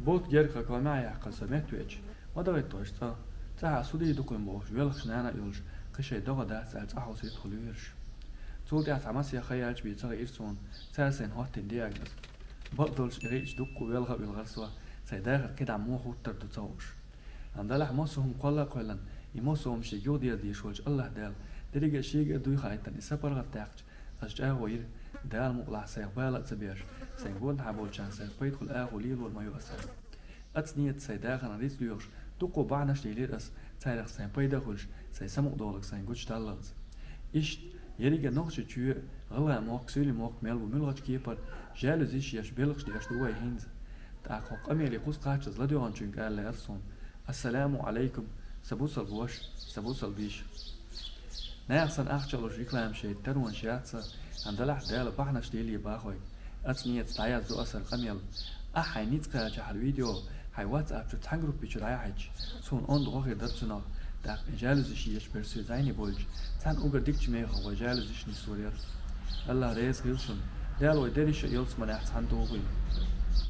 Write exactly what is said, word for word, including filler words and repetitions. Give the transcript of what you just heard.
Бутт герга кхо кӀоа маӀа яьккха со меттавеча, ма дагӀийта тхо уж цӀа. ЦӀахьа со дий дукха ма бохуш, велхаш нана а йолуш, кхин шайн догӀа дац аьлла, цӀахь сийтта хуьлура уьш. Цул тӀаьхьа цхьа масех ха яьлча бен ца хиира суна, цара сайна хӀоттийна диагноз. Бакъдолуш и хиъча дуккха а велха а вилхара со, сайн дахар кхидӀа муха хӀуттур ду ца хууш. Амма делахь массо а хӀума кхолла а кхоьллина, и массо а хӀума шега юхадерза дезаш волчу АллахӀ Дала дерриге а шега а дуй хаийтина и са паргӀатдаьккхича, аса чӀагӀо йира, Дала мукъалахь сайх бала а ца беш, сайн гонахьа болчарна сайх пайда хуьлу агӀо лелор ма ю аса. Оцу нийятца сайн дахарна рицкъ доьхуш, дуккха бахьанаш лелийра аса, царах сайн пайда а хуьлуш, сайн самукъадолург сайн гучудаллалц. Иштта, ерриге а Нохчийчоь а, ГӀалгӀай мохк, Суьйлийн мохк мел бу муьлхачу кепара жалюзи еш, белхаш деш ду вай хӀинца. ТӀаккха хӀокху къамеле кхуза кхаччалц ладоьгӀначуьнга аьлла лаьара суна: «Ассаламу Ӏалайкум, сан бусалба ваша, сан бусалба йиша». Наха санна ахча а луш, рекламаш яйта таронаш яц сан, амма делахь Дала бахьанаш лелае боху вайга. Оцу нийятца дӀаязду аса хӀара къамел. Ахь хьайн ницкъ кхача хьан видео хьайн WhatsApp чу цхьана группе чу дӀаяхьийтича, суна онда гӀо хир дара цунах, тӀаккха и жалюзиш еш берш соьца зӀене бойлча, цхьана уггар дикачу мехах вай жалюзиш нисвар яра. АллахӀ реза хила шуна. Дала вай дерриш а ялсаманехь цхьаьна тухийла.